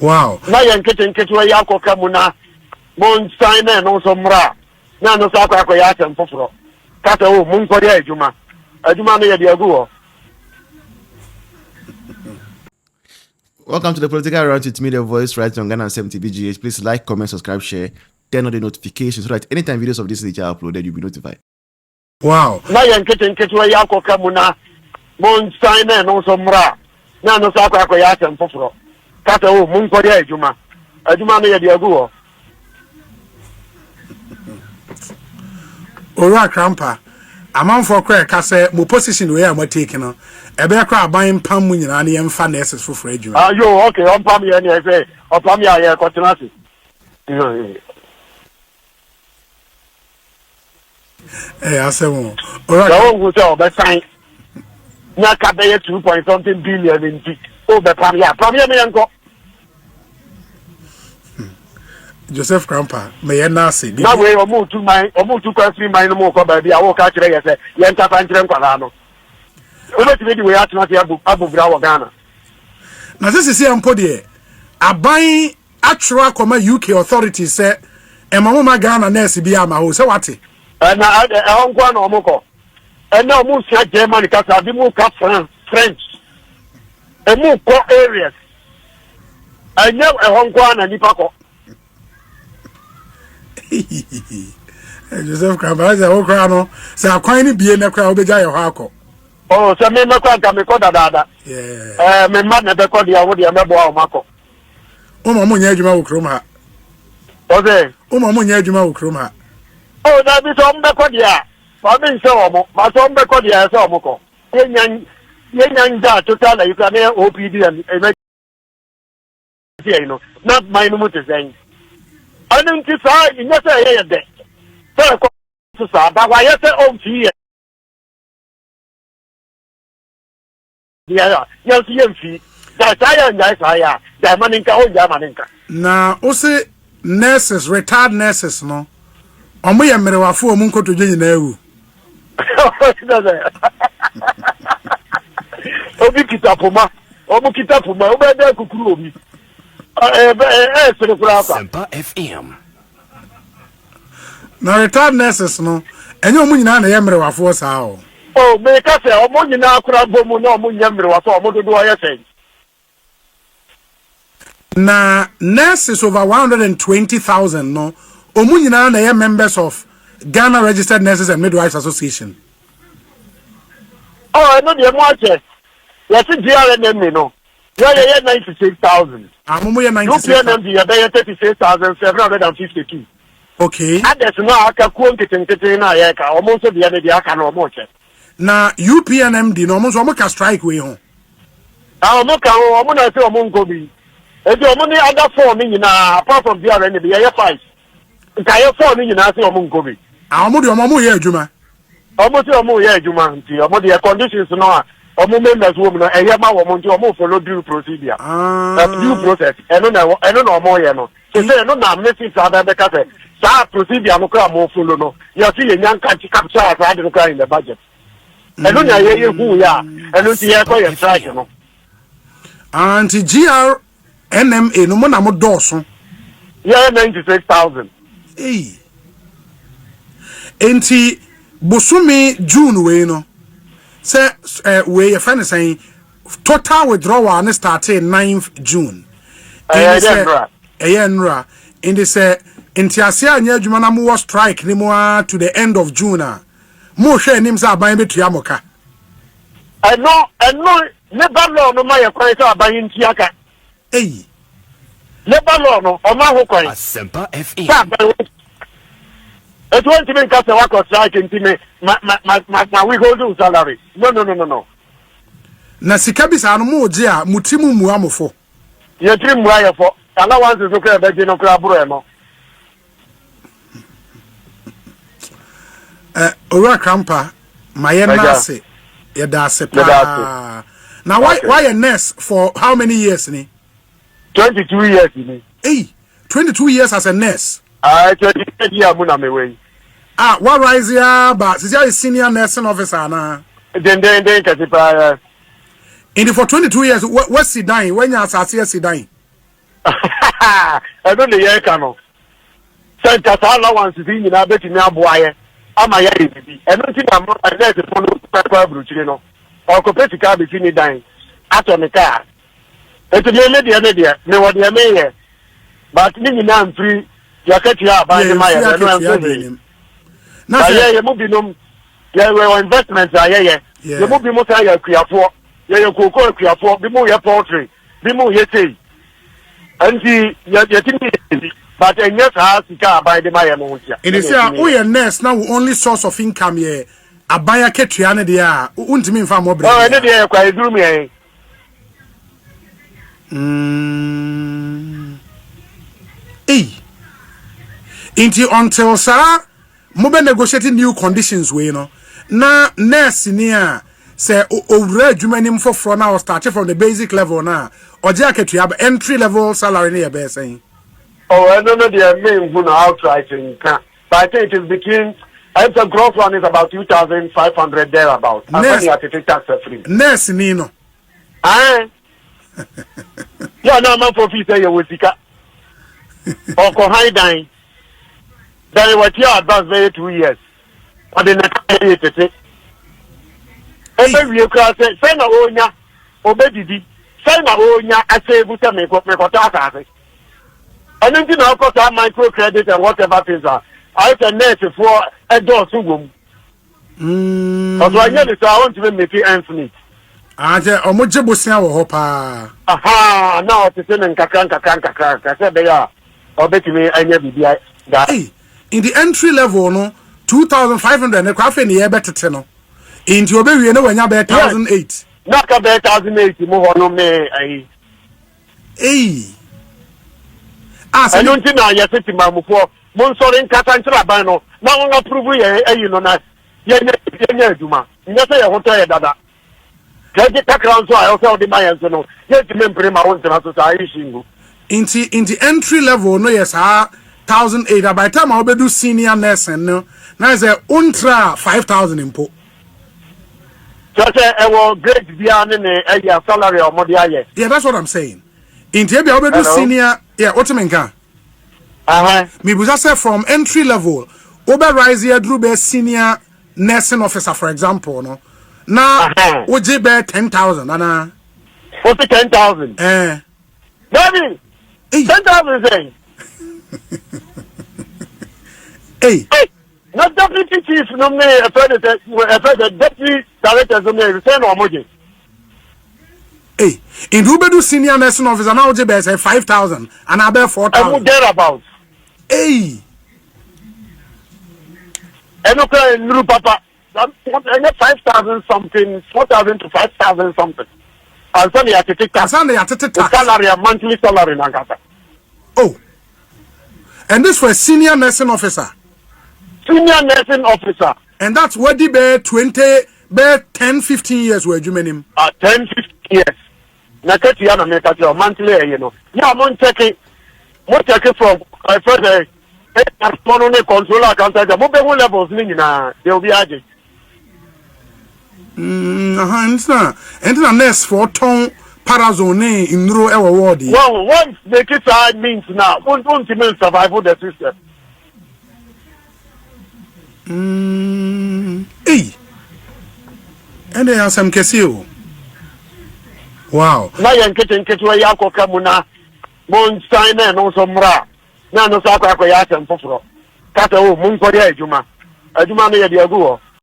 Wow. Na yɛn nketenketewa yi akɔka mu na monsan na ɛno nso mmra a, na ɛno nso akɔ akɔyɛ asɛm foforɔ. Ka sɛ, o, monkɔyɛ adwuma. Adwuma no yɛde agu hɔ. Welcome to the Political Round with me, the voice right on Ghana 70 BGH. Please like, comment, subscribe, share, turn on the notifications so that anytime videos of this nature are uploaded, you'll be notified. Wow. Na yɛn nketenketewa yi akɔka mu na monsan na ɛno nso mmra a, na ɛno nso akɔ akɔyɛ asɛm foforɔ. Ka sɛ, o, monkɔyɛ adwuma. Adwuma no yɛde agu hɔ. Owura Krampa, amanfoɔ koraa ɛka sɛ mo position wei a mo take no, ɛbɛyɛ koraa aban mpam mo nyinaa na yɛmfa nurses foforɔ adwuma. Ah, yo, okay, ɔmpam yɛn deɛ sɛ ɔpam yɛ a yɛkɔtena ase. Ɛyɛ asɛm o. Sɛ ɔnhu sɛ ɔbɛsan na ka bɛyɛ two point something billion nti ɔbɛpam yɛ apam yɛ meyɛ nkɔ. Joseph Krampa meyɛ nurse. Na wei ɔmo tu man ɔmo tu kwan firi man no mu kɔ baabi a wɔka kyerɛ yɛ sɛ yɛn kasa nkyerɛ nkwadaa no. Wobɛtumi de wei atena ase abu abu bra wɔ Ghana. Na sɛ sisi mpo deɛ aban atwerɛ akɔma UK authorities sɛ ɛma mo ma Ghana nurse bi ama hɔ sɛ wate. Ɛna ɛhɔ nko na ɔmo kɔ. Ɛna ɔmo sua German kasa bi mu ka France French. Ɔmo kɔ areas. Ɛnyɛ ɛhɔ nko na nipa kɔ. Joseph Kramba sɛ wo koraa no sɛ akwan no bie nɛ koraa wobɛgya yɛ hɔ akɔ. Oh, sɛ me mɛkɔ anka mekɔ dadaada. Ɛɛ me mma na ɛbɛkɔ deɛ wo deɛ mɛboa wɔn akɔ. Woma ɔmo nyɛ adwuma wɔ kurom ha. Ɔsɛ. Woma ɔmo nyɛ adwuma wɔ kurom ha. Oh, dabi sɛ ɔmo bɛkɔ deɛ a, ma me nhyɛ wɔn, ma sɛ ɔmo bɛkɔ deɛ a ɛsɛ ɔmo kɔ. Yɛnya yɛnya ngya total ayi koraa na yɛ OPD and emergency ayi no, na man no mu te sɛn. Ɛno nti saa nyɛ sɛ ɛyɛ yɛ dɛ sɛ ɛkɔ so saa, ba wayɛ sɛ ɔmfii yɛ. Deɛ a yɛn nso yɛmfii. Gyae saa yɛ nnyae saa yɛ a, gyae ma ne nka, ɔngyae ma ne nka. Na wo se nurses, retired nurses no, ɔmo yɛ mmerewafo a ɔmo nkotodwe nyinaa awu. Obi kita poma, ɔmo kita poma, wobɛyɛ dɛ kukuru obi. Ɛɛsere koraa kwa. Sempa FM. Na retired nurses no, ɛnyɛ wɔn nyinaa na ɛyɛ mmerewafoɔ saa o. Oh, meka sɛ wɔn nyinaa koraa bɔ mu na wɔn nyɛ mmerewafoɔ, wɔn dodoɔ yɛ sɛn? Na nurses over 120,000 no, wɔn nyinaa na ɛyɛ members of Ghana Registered Nurses and Midwives Association. Oh, ɛno deɛ mo akyɛ. Yɛsi GRNMA no. Yɛ yɛ yɛ 96,000. Ah, mo mo yɛ 96,000. UPNMD yɛ bɛyɛ 36,752. Okay. Others no a aka kuo nketenkete no a yɛka, wɔn nso deɛ no deɛ aka no wɔn kyɛ. Na UPNMD no wɔn nso wɔn ka strike wei ho. Ah, wɔn ka ho, wɔn na ɛsɛ wɔn nkɔ bi. Eti wɔn ne other four no nyinaa apart from DRNB yɛyɛ five. Nkaeɛ four no nyinaa sɛ wɔn nkɔ bi. Ah, wɔn deɛ wɔn yɛ adwuma. Wɔn sɛ wɔn yɛ adwuma nti wɔn deɛ conditions no a wɔn members wɔ mu no ɛyɛ ma wɔn nti wɔn follow due procedure. Ah. Due process ɛno na ɛno na wɔn yɛ no. Sese ɛno na mesi saa bɛ bɛka sɛ saa procedure no koraa wɔn follow no yɛsi yɛ nya nka capture saa de no koraa in the budget. Ɛno na yɛ yɛ hu yɛ a ɛno nti yɛ kɔ yɛ strike no. Ah, nti GR NMA no mo na mo dɔɔso. Yɛyɛ 96,000. Ei. Enti bosome June wei no sɛ eh, wei yɛfrɛ no sɛn total withdrawal ne startee 9th June. Ɛyɛ dɛ nnora. Ɛyɛ nnora. Nti sɛ nteaseɛ anyɛ adwuma na mowɔ strike ne mu ara to the end of June a, mohwɛ anim sɛ aban bɛtua mo ka. Ɛno, ɛno, labour law no ma yɛ kwan sɛ aban ntua ka. Ei. Labour law no, ɔma ho kwan. Asempa FM. Sɛ aban wɔ. Eti wɔntumi nka sɛ wakɔ strike nti me ma ma ma ma ma withhold wo salary. No no no no no. Na sika bi saa no mo gye a mo ti mu mmua mo fo. Yɛ tiri mmua yɛ fɔ. Allowance nso koraa ɛbɛgye no koraa boro ɛno. Eh, Owura Krampa, ma yɛ nase. Yɛda ase paa. Na why why a nurse for how many years ni? 22 years ni. Hey, 22 years as a nurse. Ah, 22 years mu na me wei. Ah, wa rise ya ba sisi ayɛ senior nursing officer na. Den den den kɛse paa. Nti for 22 years, wasi dan, wanya asase asi dan. Ɛno ne yɛreka no. Sɛ nka saa allowances yi nyinaa bɛtumi aboa yɛ ama yɛayɛ biribi. Ɛno nti na nɛɛsefo no kɔ aburokyire no. Ɔrekɔpɛ sika abɛsi ne dan, atɔ ne kaa. Nti me me deɛ ne deɛ, mewɔ deɛ meyɛ. But ne nyinaa mfiri yɛakatua a aban de ma yɛ no, ɛno ɛnso hwee. Na yɛ yɛ mu binom, yɛwɔ investment a yɛyɛ. Yɛ mu binom san yɛ akuafoɔ. Yɛyɛ kooko akuafoɔ, bi mu yɛ poultry, bi mu yɛ sei. Nti yɛtumi yɛ bi, but ɛnyɛ saa sika a aban de ma yɛ no ho ntia. Ɛne sɛ a woyɛ nurse na wo only source of income yɛ aban akatua no deɛ a, wontumi mfa mmɔ brɛ. Ɛne deɛ yɛ kwa ɛduru yɛn. Ei. Nti until saa mobɛ negotiate new conditions wei no, na nurse ni a sɛ owura adwuma nim foforɔ na ɔstart from the basic level na ɔgye akatua entry level salary no yɛ bɛyɛ sɛn? Oh, ɛno no deɛ menhu no outright nka, but I think it is between, ɛm sɛ gross one is about 2,500 thereabout. Ansa ne yɛatete tax afiri mu. Nurse ni no. Ae. Yɛ na amanfoɔ fii sɛ yɛwɔ sika. Ɔkɔ han dan. Dan watua advance bɛyɛ 2 years. Ɔde ne ka yɛ tete. Ɔbɛwie koraa sɛ sɛ na ɔnya ɔbɛdidi sɛ na ɔnya asɛebu sɛ mekɔtɔ asase. Ɛno nti na ɔkɔ saa micro credit and whatever things a ayɛ sɛ nursefoɔ ɛdɔɔso wɔ mu. Ɔso anyɛ ne saa, ɔntumi mmeke ends meet. Akyɛ ɔmo gye bosea wɔ hɔ paa. Aha, na ɔtete ne nkakra nkakra nkakra nkakra sɛ ɛbɛyɛ a ɔbɛtumi anya biribi da. Ei, in the entry level no, 2,500 ne kora afei ne yɛbɛtete no. Nti ɔbɛwie na wanya bɛyɛ 1,800. Na aka bɛyɛ 1,800 mu hɔ no me ayi. Ei. Ah, ɛno nti na yɛse temammufoɔ monsɔre nkasa nkyerɛ aban no na wɔn approve yɛn ayi no na yɛnyɛ yɛnyɛ adwuma. Nyɛ sɛ yɛn ho tɔ yɛ dada. Kɛgye kakra nso a ɛwɔ sɛ wode ma yɛn nso no, yɛntumi mpere ma wontena so saa nhye ngu. Nti entry level no yɛ saa 1,800. By the time a wobɛdu senior nursing no, na yɛ sɛ wontra 5,000 mpo. Kyerɛ sɛ ɛwɔ grade biara ne ne ɛyɛ salary a wɔde ayɛ. Yeah, that's what I'm saying. Nti ebi a wobɛdu senior, yeah, wotumi nka. Mibusa sɛ from entry level, wobɛ rise aduru bɛ senior nursing officer, for example no, na wogye bɛ 10,000 ana? Wote 10,000? Eh. Baby, 10,000 sɛn? Hey. Na deputy chief nom ne ɛfɛ de sɛ ɛfɛ sɛ deputy directors nom ne sɛ na ɔmo gye. Hey, nti wobɛdu senior nursing officer na wogye bɛyɛ sɛ 5,000 anaa bɛyɛ 4,000. Ɛmu thereabout. Hey. Ɛno kora nnuru papa. Ɛnyɛ 5,000 something, 4,000 to 5,000 something. Ansa na yɛatete tax. Ansa na yɛatete tax. Salary a monthly salary nankasa. Oh. And this for a senior nursing officer. Senior nursing officer. And that's what the bɛyɛ 20, bɛyɛ 10, 15 years wɔ adwuma nim. 10, 15 years. Na katua na meka kyerɛ monthly ɛyi no. Yɛ a mo nkyɛke, mo kyɛke from ɛfɛ sɛ ɛyɛ no ne controller accountant, mo bɛ hu levels ne nyinaa deɛ obi agye. Aha, nti na nurse foɔ tɔn parazone ne nnuro ɛwɔ ward yi. Wɔn wɔn make it saa means na wɔn ntumi survive the system. Ei, ɛnna yɛ asɛm kɛseɛ o. Wow. Na yɛn nketenketewa yi akɔka mu na mo nsan na ɛno nso mmra na ɛno nso akɔ akɔyɛ asɛm foforɔ. Kasa o, mo nkɔyɛ adwuma. Adwuma no yɛde agu hɔ.